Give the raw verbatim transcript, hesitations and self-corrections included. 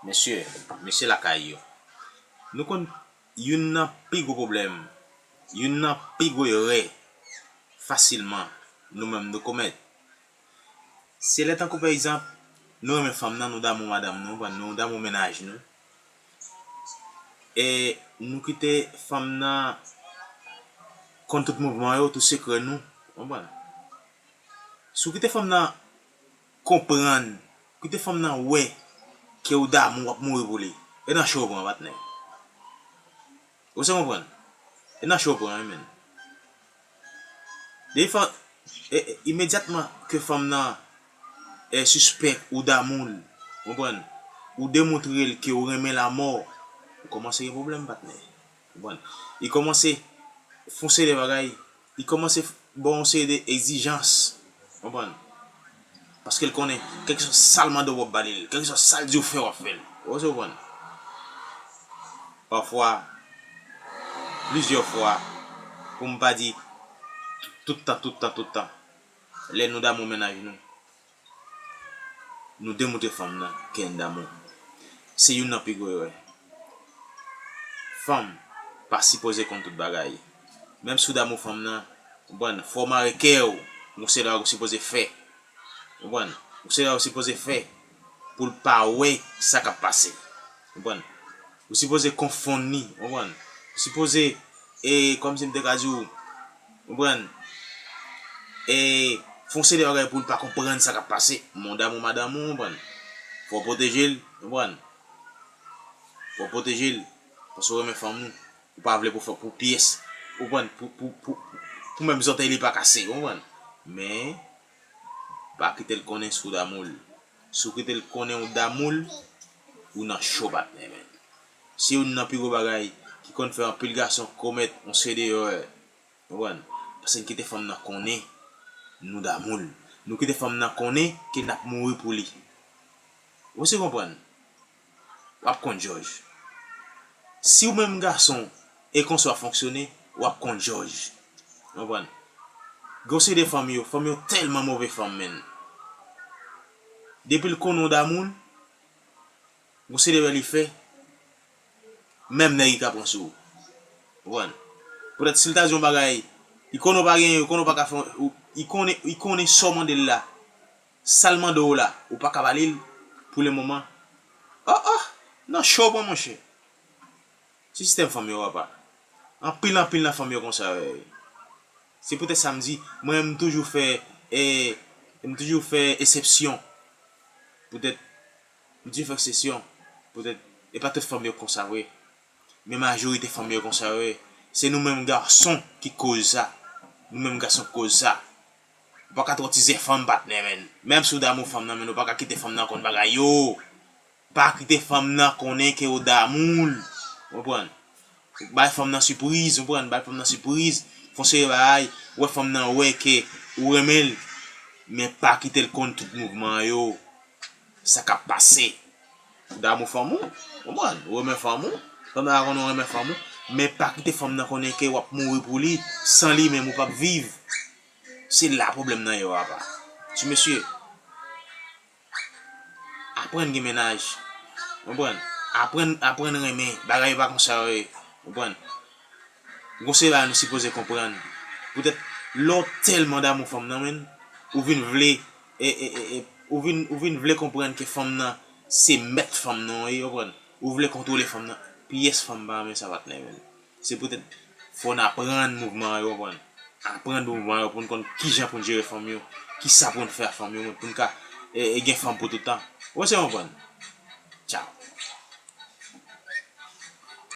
Mesye, mesye lakay yo. Nou konn youn nan pi gwo pwoblèm, youn nan pi gwo erè fasilman nou menm nou komèt. Se lè tankou pa egzanp, nou renmen fanm nan, nou damou madanm nou, nou damou mennaj nou. E nou kite fanm nan konn tout mouvman yo, tout sekrè nou, konprann? Si w kite fanm nan konprann, kite fanm nan wè ke w damou, w ap mouri pou li. E nan cho w pran, patnè. Ou se konprann? E nan cho w pran, wi, menn. Defwa, e, e, imedyatman ke fanm nan, e, sispèk ou damou l, konprann? Ou demontre l ke w renmen l amò, ou kòmanse gen pwoblèm, patnè. Konprann? Li kòmanse fè yon seri de bagay, li kòmanse f-, ba w yon seri de egzijans. Konprann? Paske l konnen, kèlkeswa sa l mande w, w ap ba li l. Kèlkeswa sa l di w fè, w ap fè l. Ou konprann? Pafwa, plizyè fwa, pou m pa di tout tan, tout tan, tout tan, lè nou damou mennaj nou, nou demontre fanm nan ke n damou. Se youn nan pi gwo erè. Fanm pa sipoze konn tout bagay. Menm si w damou fanm nan, konprann, fò w mare kè w, gon seri bagay ou sipoze fè. Konprann? Gon seri bagay ou sipoze fè pou l pa wè sa k ap pase. Konprann? Ou sipoze konfonn li, konprann? Ou sipoze, e, kòmsi m te ka di w, konprann? E, fè yon seri de bagay pou l pa konprann sa k ap pase. Men w damou madanm ou, konprann? Fò w pwoteje l, konprann? Fò w pwoteje l. Paske w renmen fanm ou. Ou pa vle pou fè, pou pyès, konprann? Pou, pou, pou, pou menm zòtèy li pa kase, konprann? Men, pa kite l konnen si w damou l. Si w kite l konnen w damou l, ou nan cho, patnè, menn. Se youn nan pi gwo bagay ki konn fè anpil gason komèt yon seri de erè. Konprann? Paske n kite fanm nan konnen nou damou l. Nou kite fanm nan konnen ke n ap mouri pou li. Ou se konprann? W ap konn jòj. Si w menm gason, e konsa w ap fonksyone, w ap konn jòj. Konprann? Gon seri de fanm yo, fanm yo tèlman move fanm, menn. Depi l konnen w damou l, gon seri de bagay li fè, menm nèg li ka pran sou ou. Konprann? Poutèt si l ta di yon bagay, li konnen w pa genyen, li konnen w pa ka fè, li konnen, li konnen sa w mande l la. Sa l mande w la, ou pa ka ba li l pou le moman. Oh, oh, nan cho w pran, monchè. Se sistèm fanm yo, papa. Anpil, anpil nan fanm yo konsa yo ye. Se poutèt sa m di, mwen, m toujou fè, e, m toujou fè eksepsyon. Poutèt, m toujou fè eksepsyon. Poutèt, e pa tout fanm yo konsa vre. Men majorite fanm yo konsa yo ye. Se nou menm gason ki koz sa. Nou menm gason ki koz sa. Ou pa ka twòtize fanm, patnè, menn. Menm si w damou fanm nan, menn, ou pa ka kite fanm nan konn bagay yo. Pa kite fanm nan konnen ke w damou l. Konprann? Bay fanm nan sipriz, konprann? Bay fanm nan sipriz. Fè yon seri bagay. Wè fanm nan wè ke ou renmen l. Men pa kite l konn tout mouvman yo. Sa k ap pase. Ou damou fanm ou, konprann? Ou renmen fanm ou. Fanm nan pa konnen ou renmen fanm ou. Men pa kite fanm nan konnen ke w ap mouri pou li. San li menm, ou p ap viv. Se la pwoblèm nan ye, papa. Ti mesye, aprann gen mennaj. Konprann? Aprann, aprann renmen. Bagay yo pa konsa yo ye. Konprann? Gon seri bagay nou sipoze konprann. Poutèt, lè w tèlman damou fanm nan, menn, ou vin vle, e, e, e, e, ou vin, ou vin vle konprann ke fanm nan, se mèt fanm nan w ye, konprann? Ou vle kontwole fanm nan. Pyès fanm pa renmen sa, patnè, menn. Se poutèt fò n aprann mouvman yo, konprann? Aprann mouvman yo pou n konn kijan pou n jere fanm yo, kisa pou n fè a fanm yo, pou n ka, e, e, gen fanm pou tout tan. Ou se konprann? Tchaw.